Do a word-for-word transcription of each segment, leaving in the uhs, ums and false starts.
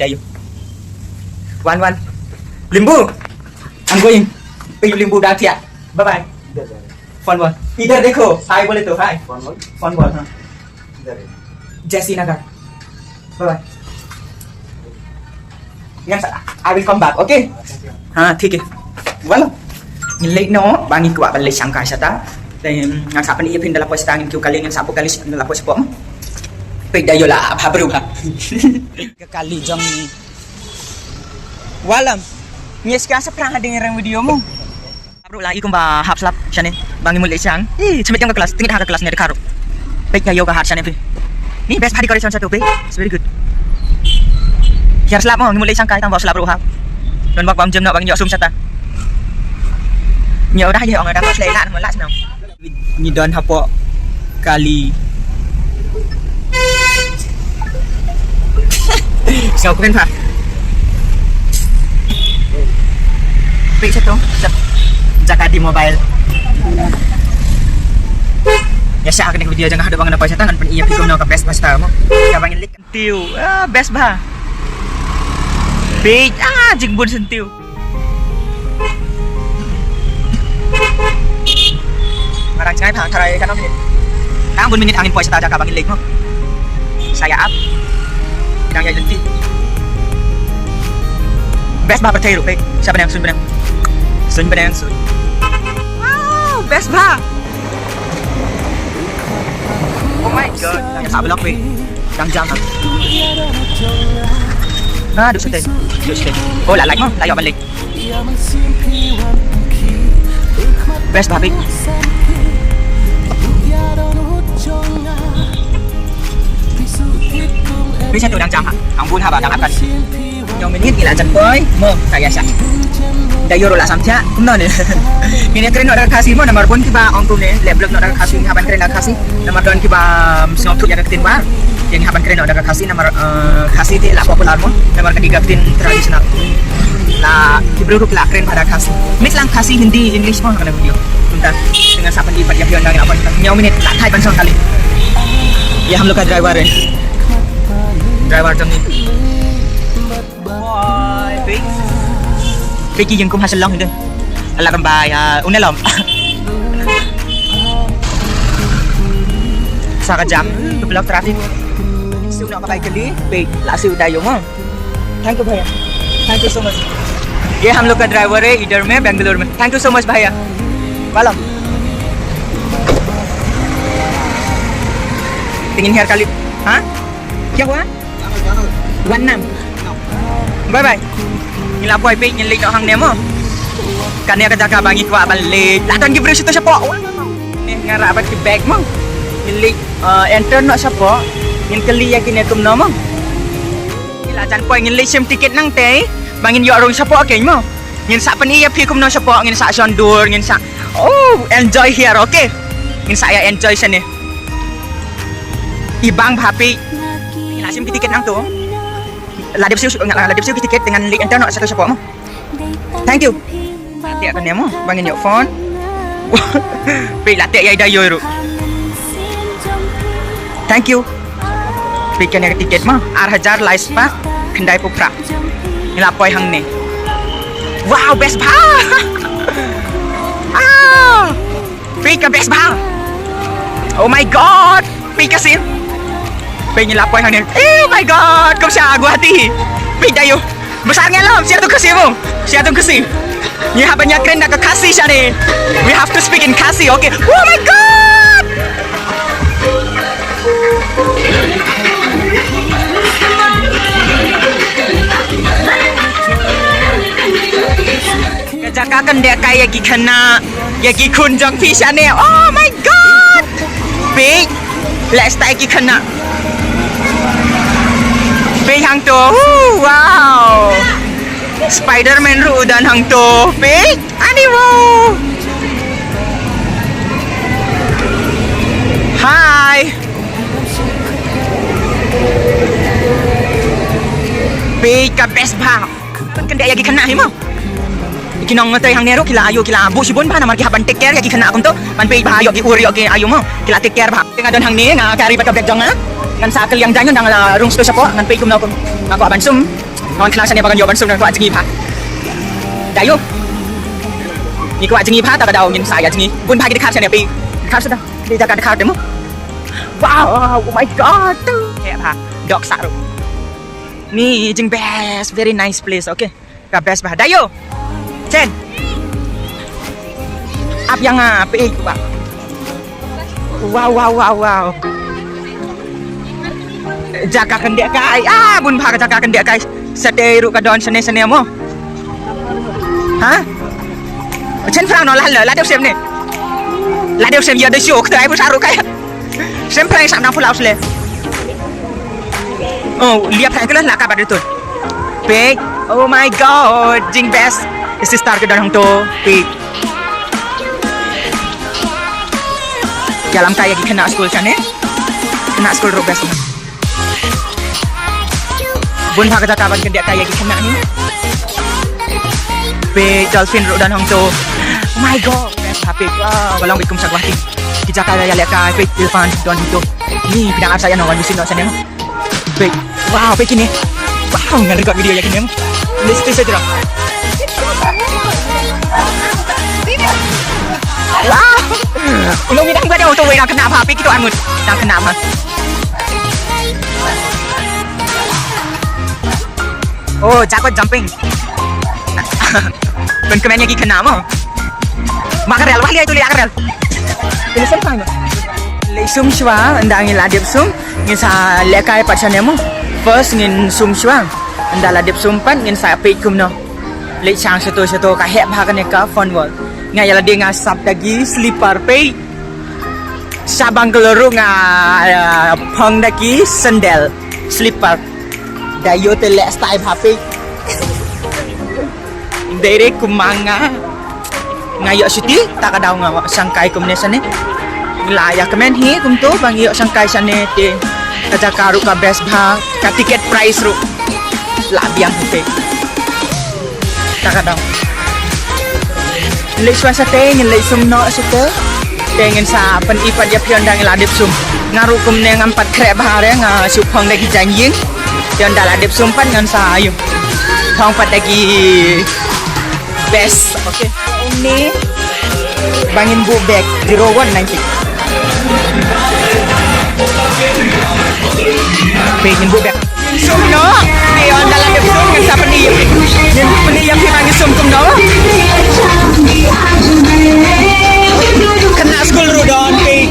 Dayu. Wan, wan. Limbu. I'm going. Pei Limbu da thiah. Bye bye. Phone bol. Idhar dekho. Hi bole to, hi. Phone bol. Phone bol, ha. Idhar dekho. Jesse Nagar. Bye bye. Ngan sa, I will come back, okay? Ha, thik hai. Wan. Ngin leit noh, ba ngi kwah ban leit shangkai shata. Te ngan sa pyni ïa phi da la poi shata, ngin kiew kali, ngan sa buh kali da la poi shapoh. Peit da ïoh la bha bru ha. Ka kali jong ngi. Wallam. Ngi ska sa prang hadien rang video mo. Bro, la i kumba hap slap shane. Ba ngi mut leit shang. Ih, chimit jong ka class, tingit ha ka class ne de kharo. Peit ka yoga hat shane phi. Ni best bha decoration shatu phi. It's very good. Hiar slap mo, ngi mut leit shangkai tang ba slap ruh hap. Don bak bam jem nok ba ngi ïoh sum shata. Ngi ïoh dah ye ong da ko slei la mo la shnong. Ngi don hapoh kali. Sngewkmen pha. Peit shato, jaka D-Mobile. Ïa sha kane ka video jong nga haduh ba ngan poi shata ngan pyni ïa phi kumno ka best bha shata mo. Kaba ngin leit. Syntiew, ah, best bha. Peit, ah, jingbun syntiew. Marang jngai pha, tharai katno minit. Tang bun minit hangin poi shata jaka ba ngin leit mo. Sa ïa ap. Dang ïa lynti. Best bha pyrthei ruh, peit. Sa bneng, sun bneng. Sun bneng, sun. Wow, best bha. Oh my God. Sa block phi. Dang jam ha. Ah, duk shatei. Duk shatei. Oh, la like mo, la ïoh ban leit. Best bha phi. Phi shato dang jam ha. Ang bun haba dang akan. Hynñiew minit ngi la jan poi mo, ka ïa shah. Da ïoh ruh la sam thiah kumno ne. Ngin ïa kren noh da ka Khasi mo, namar bun kiba ong kumne leh blog noh da ka Khasi, ngi hap ban kren da ka Khasi. Namar don kiba, um, sngewthuh ïa ka ktien War. Ïa ngi hap ban kren noh da ka Khasi namar, uh, Khasi te la popular mo, namar ka dei ka ktien traditional. La ki briew ruh ki la kren bha da ka Khasi. Mut lang Khasi, Hindi, English mo ha kane ka video. Kumta te ngan sa pyni pat ïa phi ynda ngi la poi. Hynñiew minit la thait ban shong kali. Ye hum log ka driver hai. Driver jong ngi. Bye. Phi. Phi ki ïing kum ha Shillong hi de. Ala kan bai, ah, une lom. Sa ka jam, ka block traffic. Siew noh ka bai kali, phi la siew da ïoh mo. Thank you bhaiya. Thank you so much. ये हम लोग का ड्राइवर है इधर में, बेंगलुरु में। Thank you so much भैया। Wallam. Te ngin hiar kali. Ha? Kya hua? Wan nam. Bye bye. Ngi la poi phi, ngin leit noh hangne mo. Kane ka jaka ba ngi kwah ban leit. La don ki briew shato shapoh. Ne nga rah bad ki bag mo. Ngin leit, uh, enter noh shapoh. Ngin kylli ïa kine kumno mo. Ngi la jan poi, ngin leit shim ticket nangtei. Ba ngin ïoh rung shapoh keiñ mo. Ngin sa pyni ïa phi kumno shapoh, ngin sa shon dur, ngin sa, oh, enjoy here, okay? Ngin sa ïa enjoy shane. I bang bha phi. Ngi la shim ki ticket nangto. La dep siew, la dep siew ki tiket te ngan leit enter noh shato shapoh mo. Thank you. Te kane mo ba ngin ïoh phone. Peit la te ïa i Dayo ruh. Thank you. Peit kane ka tiket mo, ar hajar lai spah khyndai phew phra. Ngi la poi hangne. Wow, best bha. Ah. Peit ka best bha. Oh my god. Peit ka scene. Peit ngi la poi hangne. Oh my god, kum sha Guwahati. Peit Dayo. Basa ngi lem, sha tu Khasi mo. Sha tu Khasi. Ngi hap ban ïakren da ka Khasi shane. We have to speak in Khasi, okay? Oh my god. Ka jaka khyndai kai ïa ki khynnah, ïa ki khun jong phi shane. Oh my god. Peit. Leh stai ki khynnah. Peit hangto. Huh, wow. Spider-Man ruh u don hangto. Peit. Ani wow. Hi. Peit ka best bha. Khyndai ïa ki khynnah hi mo. Ki nongtrei hangne ruh ki la ayu, ki la buh shibun bha namar ki hap ban take care ïa ki khynnah kumto. Ban peit bha ïoh ki ur ïoh ki ayu mo. Ki la take care bha. Te nga don hangne nga carry bad ka bag jong nga. Ngan sa kylliang jaiñ ngan dang la rung shato shapoh ngan peit kumno kum. Nga kwah ban sum. Ngan khlad shane ba ngan ïoh ban sum ngan kwah jngi bha. Dayo. Ngi kwah jngi bha ta ka daw ngin sa ïa jngi. Bun bha ki dkhar shane peit. Dkhar suda. Peit jaka dkhar te mo. Wow, oh my god. Heh bha. Dok sa ruh. Ni jingbest, very nice place, okay. Ka best bha. Dayo. Chen. Ap ïa nga peit ba. Wow, wow, wow, wow. Jaka khyndai kai. Ah, bun bha ka jaka khyndai kai. Shatei ruh ka don shane shane mo. Ha? Chen phrang no la la la dep sem ne. La dep sem ïa da shu khyndai phew sa ruh kai. Sem phrang sa nang phew la u sle. Oh, liap hai kala la ka ba de tu. Peit. Oh my god, jingbest. Sister ka don hangto. Peit. Ïalam kai ïa ki khynnah skul shane. Khynnah skul ruh best. Bun bha ka jaka ban kyndiah kai ïa ki khynnah hi. Peit dolphin ruh don hangto. Oh my god, best ha peit. Wow, ka long beit kum sha Guwahati. Ki jaka ïalehkai, peit elephant don hangto. Ni phi dang ap sa ïa no wan bisin no shane. Peit. Wow, peit kine. Wow, ngan record video ïa kine. Let's stay safe. Wow. Uno ngi dang ba dang to wei dang khynnah bha, peit kito arngut. Dang khynnah bha. Oh, jackpot jumping. Pynkmen ïa ki khynnah mo. Ma ka rel, wah liai tu liai ka rel. Ini sem kai mo. Leit sum shuwa, ynda ngi la dep sum, ngin sa lehkai pat shane mo. First ngin sum shuwa. Ynda la dep sum pat ngin sa peit kumno. Leit shang shato shato ka heh bha kane ka Fun World. Nga ïa lade nga sap da ki slipper peit. Sha bang ka loruk nga, ah, phong da ki sandal slipper. Da ïoh te leh style bha peit. Dei re kumang nga. Nga ïoh shuti ta ka daw nga shangkai kumne shane. La ïa kmen hi kumto bang ïoh shangkai shane te. Ka jaka ruh ka best bha, ka ticket price ruh la biang hi te. Ta ka daw. Leit shuwa shatei ngin leit sum noh shatei. Te ngin sa pyni pat ïa phi ynda ngi la dep sum. Nga ruh kumne ngam pat khreh bha re nga shu phong da ki jaiñ ïing. Te ynda la dep sum pat ngan sa ïoh phong pat da ki best. Okay. Ni ba ngin buh bag zero one nine six. Peit ngin buh bag. Sum noh. Te ynda la dep sum ngin sa pyni ïa phi. Ngin pyni ïa phi ba ngin sum kumno. Khynnah skul ruh don peit.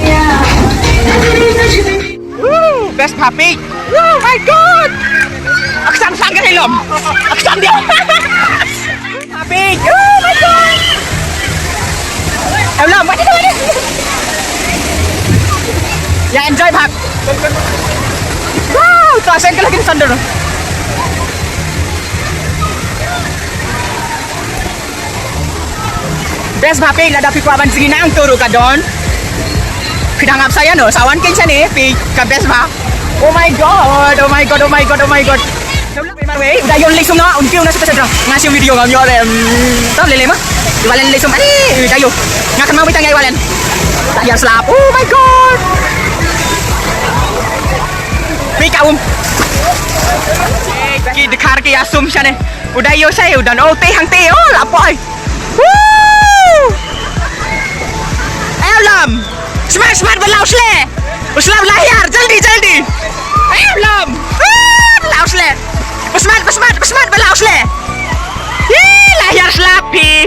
Woo, best bha peit. Oh my god. Ak san sang ka rilom. Ak san dia. Bha peit. Oh my god. Em lam, mati tu ni. Ya enjoy bha. Wow, tu asal ke lagi sandal. Best bha peit, lada phi kwah ban sngi nangto ruh ka don. Phi dang ap sa ïa no, sa wan kein shane peit ka best bha. Oh my god, oh my god, oh my god, oh my god. Wei, u Dayo leit sum noh, un kiew na shuh sha jrong. Nga shu video ngam ïoh lem. Tam lei lei ma. Iwalen leit sum. Ani, u Dayo. Nga kynmaw beit tang ïa iwalen. Lah ïar slap. Oh my god. Peit ka um. Ki dkhar ki ïa sum shane. U Dayo shai u don. Oh, te hangte. Oh, la poi. Woo! Ayo lam. Smat, smat, ba la u sle. U slap lah ïar, jaldi, jaldi. Ayo lam. Woo! Ba la u sle. Ba smat, ba smat, ba smat, ba la u sle. Ih, lah ïar slap phi.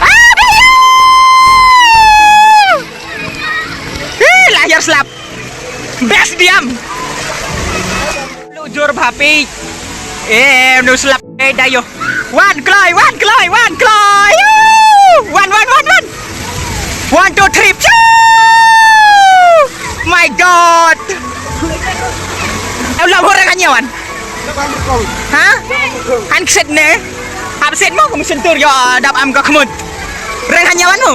Ah, ba ïar. Ih, lah ïar slap. Best diam. Lu jur bha phi. Eh, nu slap eh Dayo. Wan kloi, wan kloi, wan kloi. Wan, wan, wan, wan. One, two, three. Phew! My god. Eh, lam hor kan ïa wan. Ha? Han kset ne. Abset mo kum sentur yo dap am ka khmut. Reng han ïa wan mo.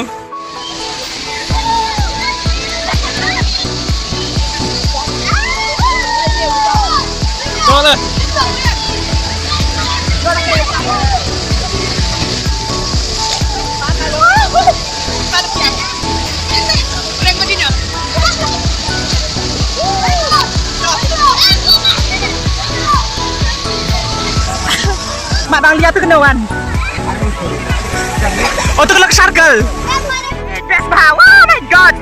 Mat bang lia tu kena wan. Oh tu kelak circle. Best bah. Oh my god.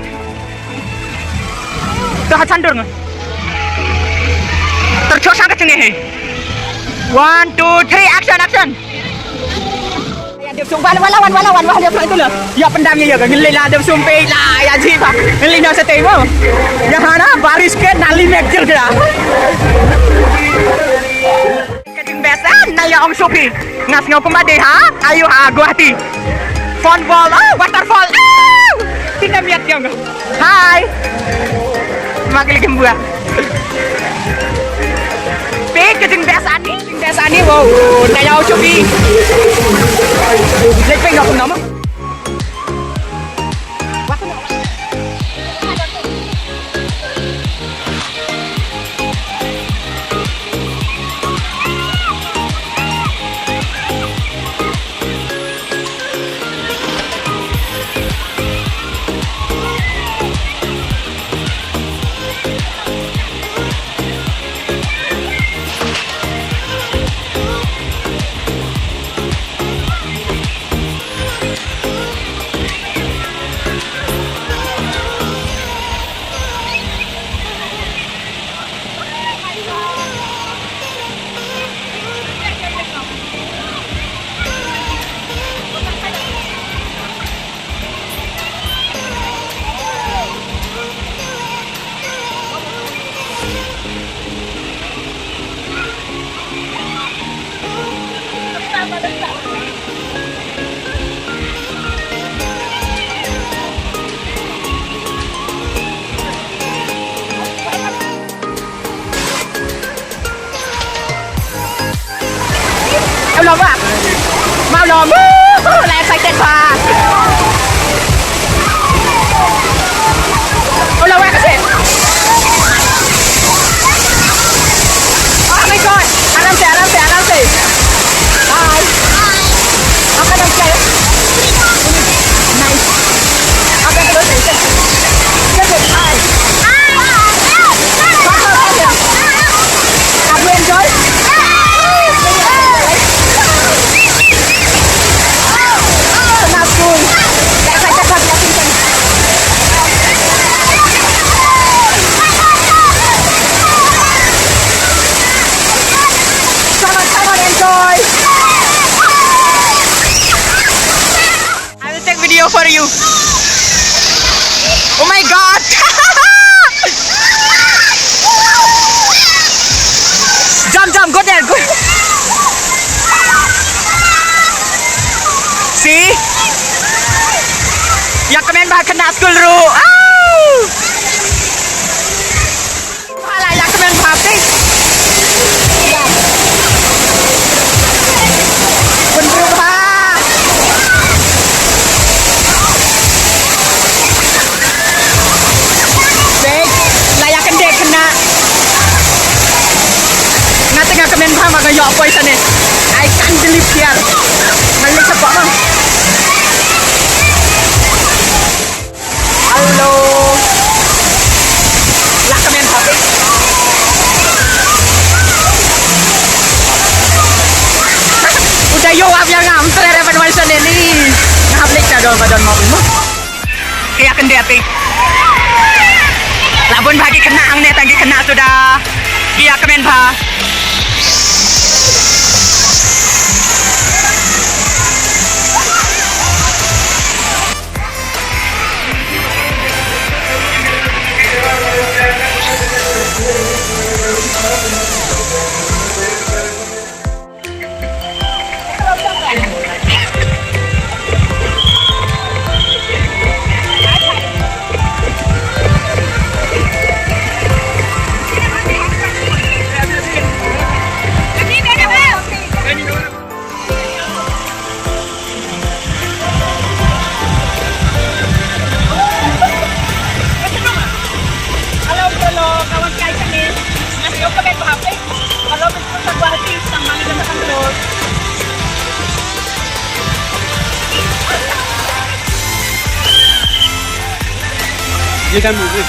Tu ha chandur nga. Tercosang ke cengeh. One, two, three, action, action. Ïa dep sum wan, wan, wan, wan, wan, wan, ïa pran tu la. Ïa pyndam ïa, ïa, ngin lei la dep sum peit la, ïa ji ba. Ngin lei na setei mo. Ïa hana baris ke nali mek jil ke. Ka jingbes, ah, na ïa ong shu phi. Nga sngew kumba dei ha, ayu ha, Guwahati. Fun ball, oh, waterfall, oh. Tinda miat ïa nga. Hi. Ma ki lagi buah. Peit ka jingbes ani, jingbes ani, wow. Na ïa ong shu phi. Leit peit nga kum nama. Em lom ah. Mau lom. Woo, la excited ba. Oh, la wek kasi. Oh my god. Aram se, aram se, aram se. Hi. Hi. Apa nama saya? Nice. Apa nama saya? Good, good. Hi. Hi. Have you enjoyed? Not cool. Come on, come on, enjoy. I will take video for you. Oh my god. Jump, jump, go there, go. See? Ïa kmen ba khynnah skul ruh. Au! Hala, ïa kmen bha phi. Pynrut bha. Peit, la ïa kyndit khynnah. Nga te nga kmen bha ma ka Ïoh poi shane. I can't believe here. Ngan leit shapoh ma. Hello. La kmen pha phi. U da ïoh ap ïa nga, ym treh re ban wan shane ni. Nga hap leit sha dong ka don mo. Ki ïa kyndit phi. La bun bha ki khynnah hangne, tang ki khynnah suda ki ïa kmen bha. Ye kan move.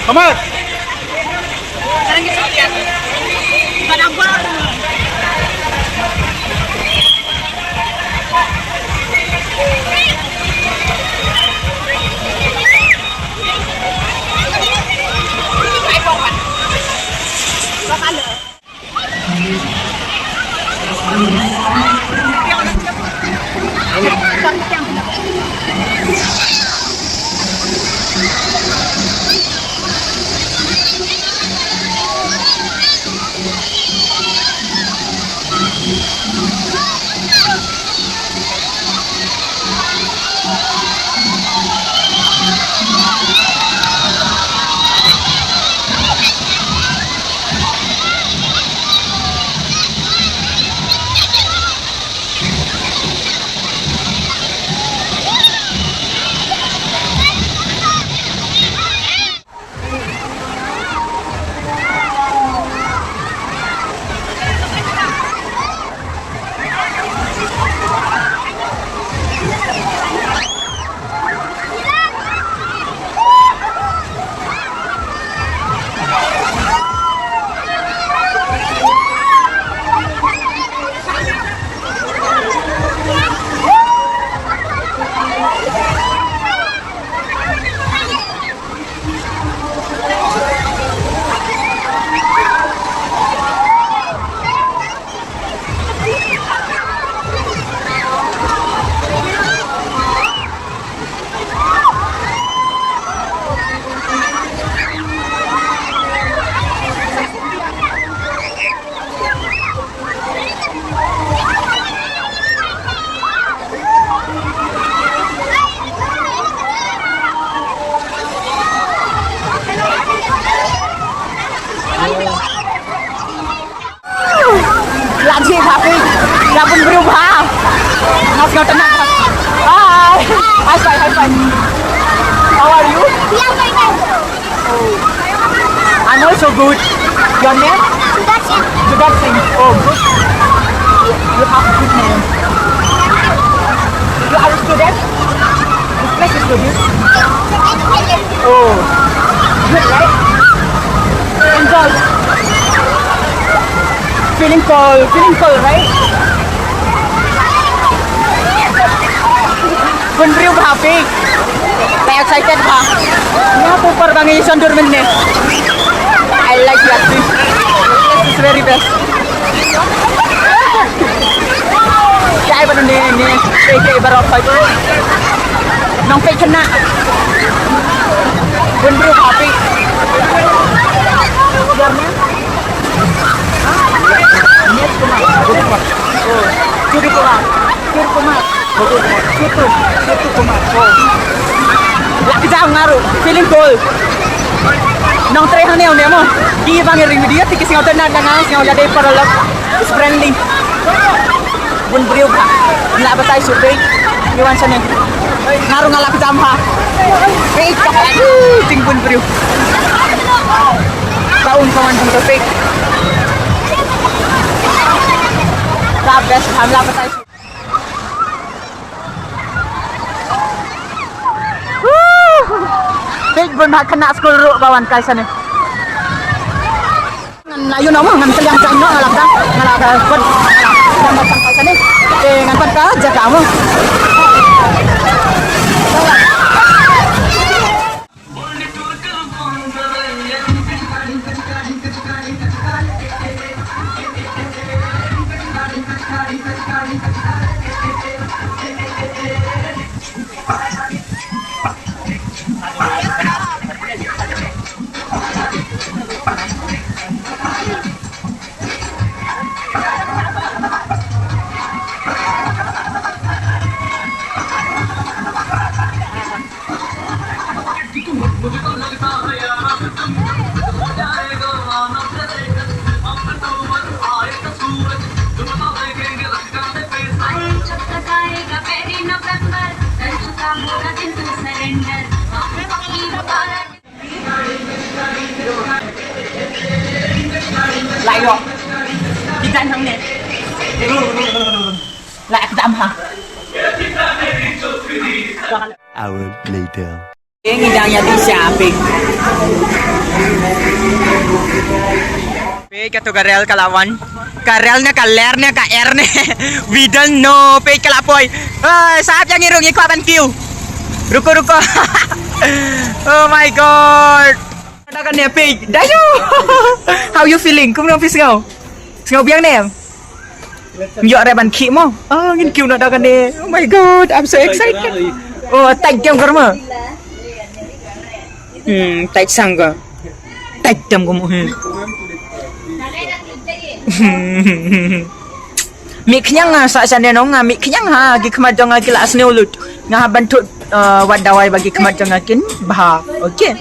Come on. Lajhe pha phi, la bun bru bha. Mas ngot na. Hi. Hi, hi, hi, hi. How are you? Yeah, fine, fine. Oh. I'm also good. Your name? Sudarshan. Sudarshan. Oh, good. You have a good name. You are a student? This place is Oh, good, right? Enjoy. Feeling cold, feeling cold, right? Bun briew bha phi. Excited bha. Nga pupar ba ngi shon dur mynne. I like that. This is very best. Jai ba ne ne, phi phi baroh phi. Nong phi khynnah. Bun briew bha phi. Yes, Kumar. Surya Kumar. Surya Kumar. Surya, Surya Kumar. Oh. La kjam nga ruh. Feeling cool. Nongtrei hangne hangne mo. Ki ba ngi ring video te ki sngewtynnat na nga, sngew ïadei paralok. It's friendly. Bun briew bha. Nga la batai shuh phi. Ngi wan shane. Nga ruh nga la kjam ha. Phi ka, aduh, jingbun briew. Ka um ka wan jong ka phi. Ka best bha, nga la batai shuh. Phi, bun bha khynnah skul ruh ba wan kai shane. Ngan la ïoh noh mo, ngan pynliang jam noh, nga la ka, nga la ka, pyn, nga la ka, jam ba tang kai shane. Te ngan pyn ka jaka mo. Lai ro. Ki jan hangne. Lai ek dam ha. Hour later. Ngi dang ïa dih sha phi. Phi, kato ka rel ka la wan. Ka rel ne, ka ler ne, ka er ne. We don't know, phi, ka la poi. Ai, sap ïa ngi ruh, ngi kwah ban kiew. Ruko, ruko. Oh my God. Da kane phi. Dayu. How you feeling? Kumno phi sngew? Sngew biang ne? Ïoh re ban khih mo. Ah, ngin kiew noh da kane. Oh my God, I'm so excited. Oh, tait dem kor mo. Hmm, tait sang ka. Tait dem ko mo. Hmm. Mih khñiang nga sa shane nong nga mih khñiang ha ki khmat jong nga ki la sniew lut. Nga ha ban thut, uh, wat dawai ba ki khmat jong nga kin bha. Okay.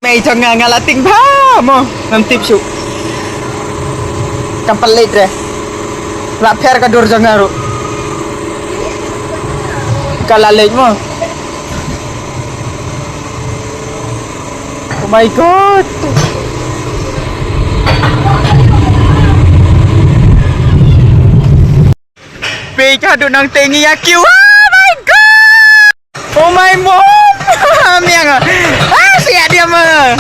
Mei jong nga nga la tieng bha mo, ngam tip shuh. Kam pynleit re. La pher ka dur jong nga ruh. Ka la leit mo. Oh my God. Phi, ka duna ngi te ngi ïa kiew. Oh my God! Oh my mom! Miang ah. Ah, siap dia mah.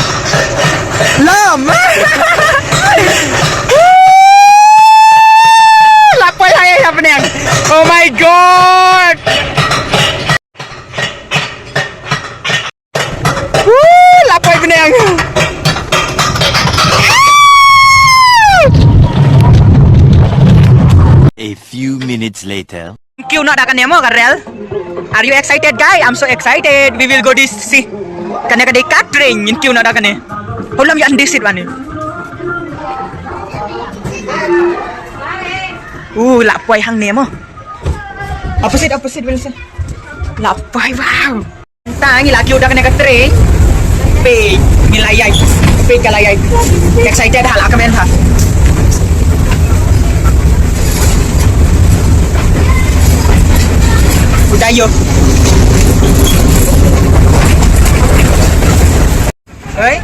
Lom. Woo! Lapoi hai hai bniang. Oh my God! Woo, lapoi bniang. A few minutes later. Kiew noh da kane mo ka rel. Are you excited, guy? I'm so excited. We will go this, see. Kane ka dei ka train, ngin kiew noh da kane. Hulam ïa andi sit wan ni. Uh, lapoi hangne mo. Opposite, opposite, Wilson. Lapoi, wow. Ta ngi la kiew da kane ka train. Phi, ngi la ïai. Phi, ka la ïai. Excited ha, la kmen ha. Udah yo. Oi.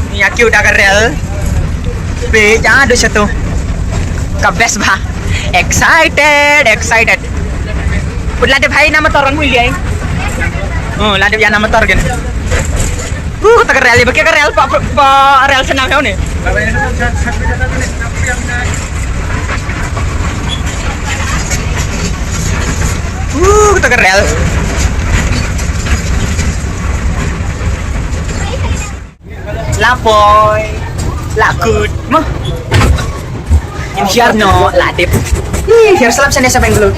Ngi ïa kiew da ka rel. Phi, ja du sha tu. Ka best bha. Excited, excited. Put la dep hai na motor kan mui liai. Oh, la dep ïa na motor kan. Uh, kata ka rel, ba ka rel pa, pa, pa rel senam ya ni. Uh, kata ka rel. La poi. La kut. Mo. Ngin hiar noh, la dep. Ih, hiar slap shane sha Bangalore.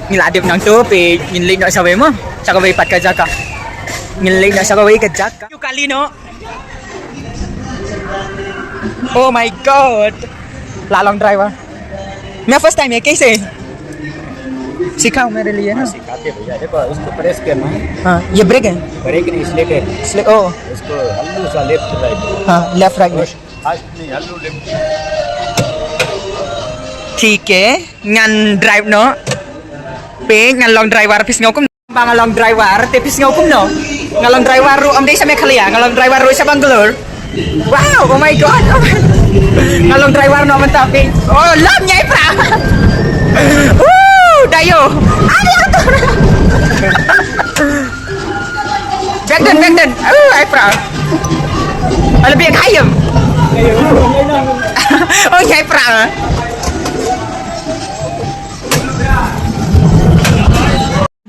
Ngi la dep nangto, peit ngin leit noh shawei mo. Sha kawei pat ka jaka. Ngin leit noh sha kawei ka jaka. Ïa kali noh. Oh my God. La long driver. मैं फर्स्ट टाइम है, कैसे सिखाओ मेरे लिए ना। सिखाते भैया, देखो, इसको प्रेस करना है। हाँ, ये ब्रेक है। ब्रेक नहीं, स्लिप है। स्लिप, ओ। इसको हल्का सा लेफ्ट राइट। हाँ, लेफ्ट राइट में। फास्ट नहीं, हल्का लेफ्ट। ठीक है, ngan drive noh. Peit ngan long driver, phi sngew kum. Ba nga long driver, te phi sngew kumno? Nga long driver ruh ym dei sha Meghalaya, nga long driver ruh sha Bangalore. Wow, oh my God. Nga long driver noh mynta phi. Oh, lom ñiai pra. Woo, dayo. Aduh, aduh. Bek den, bek den. Oh, ai pra. Ala bek hayam. Oh, ñiai pra.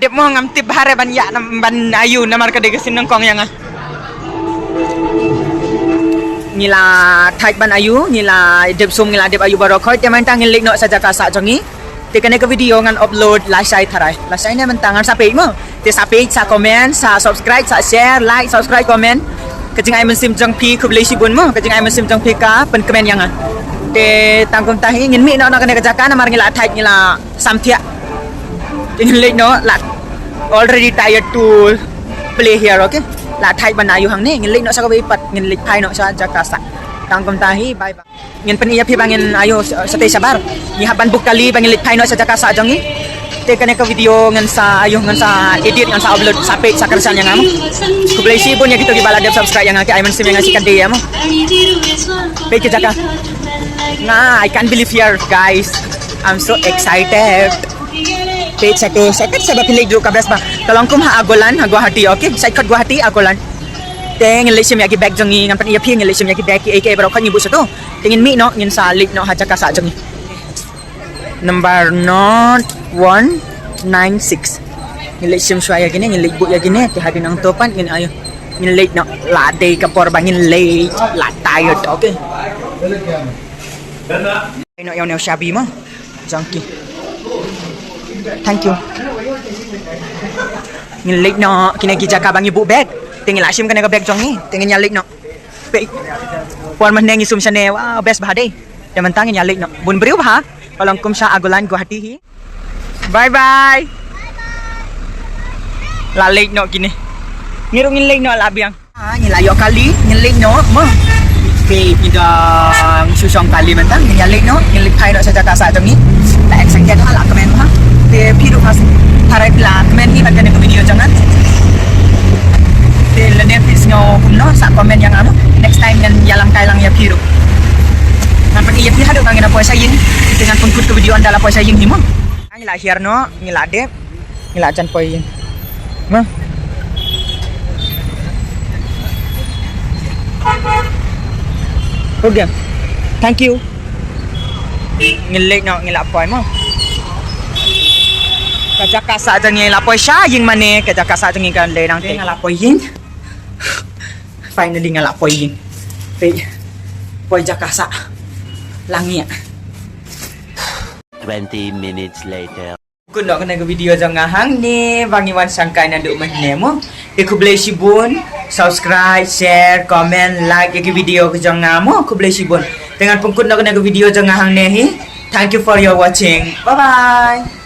Dep mo ngam tip bha re ban ïa nam, ban ayu namar ka dei ka sien nyngkong ïa nga. Ngi la thait ban ayu, ngi la dep sum, ngi la dep ayu baroh khoit, te mynta ngin leit noh sha jaka sah jong ngi. Te kane ka video ngan upload lashai tharai. Lashai ne mynta ngan sa peit mo. Te sa peit, sa comment, sa subscribe, sa share, like, subscribe, comment. Ka jingai mynsiem jong phi khublei shibun mo. Ka jingai mynsiem jong phi ka pynkmen ïa nga. Te tang kumta hi ngin mih noh na kane ka jaka namar ngi la thait, ngi la samthiah. Te ngin leit noh, la already tired to play here, okay? La thait ban ayu hangne, ngin leit noh sha kawei pat, ngin leit phai noh sha jaka sah. Tang kumta hi, bye bye. Ngin pyni ïa phi ba ngin ayu sa-, satei shabar. Ngi hap ban book kali ba ngin leit phai noh sha jaka sah jong ngi. Te kane ka video ngan sa ayu, ngan sa edit, ngan sa upload, sa peit, sa kyrshan ïa nga mo. Khublei shibun ïa kito kiba la dep subscribe ïa nga, ki ai mynsiem ïa nga shi kynti ïa mo. Peit ki jaka. Nga, I can't believe here, guys. I'm so excited. Peit shato, shato, shato ba phi leit ruh ka best bha. Ka long kum ha Agoland, ha Guwahati, okay? Side khot Guwahati, Agoland. Te ngin leit shim ïa ki bag jong ngi, ngan pyni ïa phi, ngin leit shim ïa ki bag, ki ei ki ei baroh khoit ngi buh shato. Te ngin mih noh, ngin sa leit noh ha jaka sah jong ngi. Number not one nine six. Ngin leit shim shuwa ïa kine, ngin leit buh ïa kine, te hadien nangto pat ngin ayu. Ngin leit noh, la dei ka por ba ngin leit, la tired, okay. Ai noh ïa une u shabi mo. Jong ki. Thank you. Ngin leit noh, kine ki jaka ba ngi buh bag. Te ngi la shim kane ka bag jong ngi, te ngin ïa leit noh. Peit. Por mynne ngi sum shane, wow, best bha dei. Te mynta ngin ïa leit noh. Bun briew bha. Ka long kum sha Agoland Guwahati hi. Bye bye. La leit noh kine. Ngi ruh ngin leit noh la biang. Ah, ngi la ïoh kali, ngin leit noh mo. Peit ngi dang shu shong kali mynta, ngin ïa leit noh, ngin leit phai noh sha jaka sah jong ngi. La excited ha, la kmen ha. Te phi ruh ha, tharai phi la kmen hi bad kane ka video jong nga. Te lane phi sngew kumno sa comment ïa nga mo. Next time ngan ïalam kai lang ïa phi ruh. Ngan pyni ïa phi haduh ba ngi la poi sha ïing. Te ngan pynkut ka video ynda la poi sha ïing hi mo. Ngi la hiar noh, ngi la dep, ngi la jan poi ïing. Ma. Okay. Thank you. Ngin leit noh, ngi la poi mo. Ka jaka sah jong ngi la poi sha ïing mane, ka jaka sah jong ngi kan leit nang te nga la poi ïing. Finally nga la poi ïing. Peit. Poi jaka sah. La ngi. Twenty minutes later. Pynkut noh kane ka video jong nga hangne, ba ngi wan shangkai naduh mynne mo. Te khublei shibun, subscribe, share, comment, like ïa ki video ka jong nga mo, khublei shibun. Te ngan pynkut noh kane ka video jong nga hangne hi. Thank you for your watching. Bye bye.